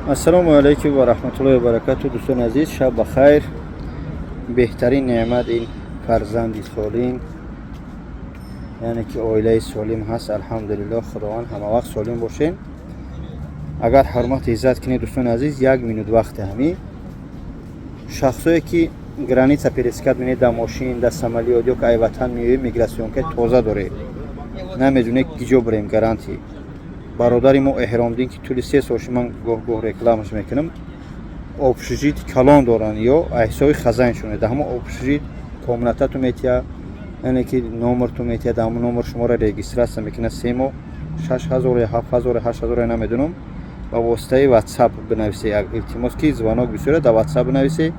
Ассалому алайкум ва раҳматуллоҳи ва баракату. Дӯстони азиз, шаб ба хайр. Беҳтарин неъмат ин фарзанди солим, яъне ки оилаи солим ҳаст. Алҳамдулиллоҳ, Худованд ҳамавақт солим бошем. Агар ҳурмат иззат кунед, дӯстони азиз, як минут вақти ҳамин шахсое ки граница пересекать менед, дар мошин, дар самолёт ё ки ай ватан меоед, миграционка тоза доред, намедонед киҷо бирем, гарантия. Бародари мо Эҳромдин, ки тӯли 3 сол шуд ман гоҳ-гоҳ рекламаш мекунам, общежит калон доранд ё ҳисоби хазайншоне. Дар ҳамон общежит комнатату метия, яъне ки номерту метия, дар ҳамон номер шуморо регистрация мекунад. 3 моҳ 6000 ё 7000, 8000, намедонам. Ба воситаи Ватсап бинависе, илтимос, ки звонок бисёре, дар Ватсап бинависе.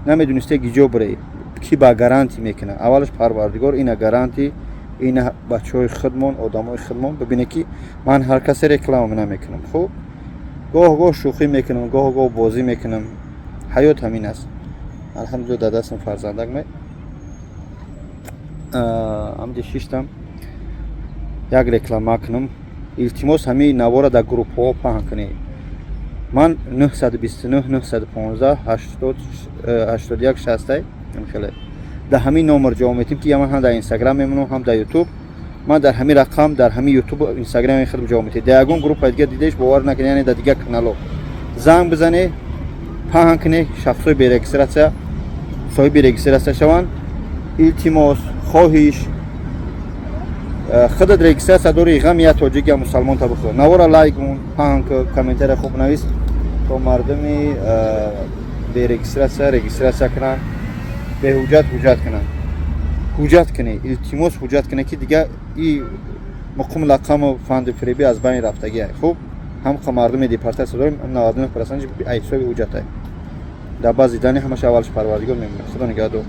Намедонисте гиҷо биред, ки ба гарантия мекунад? Аввалаш Парвардигор, ина гарантия, ина бачаҳои худмон, одамои худмон. Бибине, ки ман ҳар касе реклама намекунам. Хуб, гоҳ гоҳ шӯхӣ мекунам, гоҳ гоҳ бозӣ мекунам. Ҳаёт ҳамин аст. Алҳамдулилла, дар дастам фарзандак ме ҳамҷа шиштам, як реклама кунам. Илтимос, ҳамин навора дар группҳо паҳн кунед. Ман 929 915 81 60, хеле дар ҳамин номер ҷавоб метим, ки ман ҳам дар Инстаграм мемонам, ҳам дар Ютуб. Ман дар ҳамин рақам дар ҳамин Ютуб, Инстаграми худам ҷавоб метиҳед. Дар ягон группа дига дидаиш, бовар накунед, яъне дар дигар каналҳо занг бизанед, паҳн кунед. Шахсҳои бе регистрация соҳиби регистрация шаванд. Илтимос, хоҳиш. Худат регистрация дори, ғам я тоҷик, я мусалмон та бихӯр. Навора лайк мон, паҳн ку, комментария хуб навис, то мардуми бе регистрация регистрация кунанд, беҳуҷҷат ҳуҷҷат кунанд. Ҳуҷҷат кунед, илтимос, ҳуҷҷат кунед, ки дига и муқум лақаму фанду фиребӣ аз байн рафтагиай. Хуб, ҳам мардуми депортация дорем, 99% ҳисоби ҳуҷҷатай. Дар баъзи дани ҳамаша аввалш Парвардигор мемонад. Худо нигаҳдор.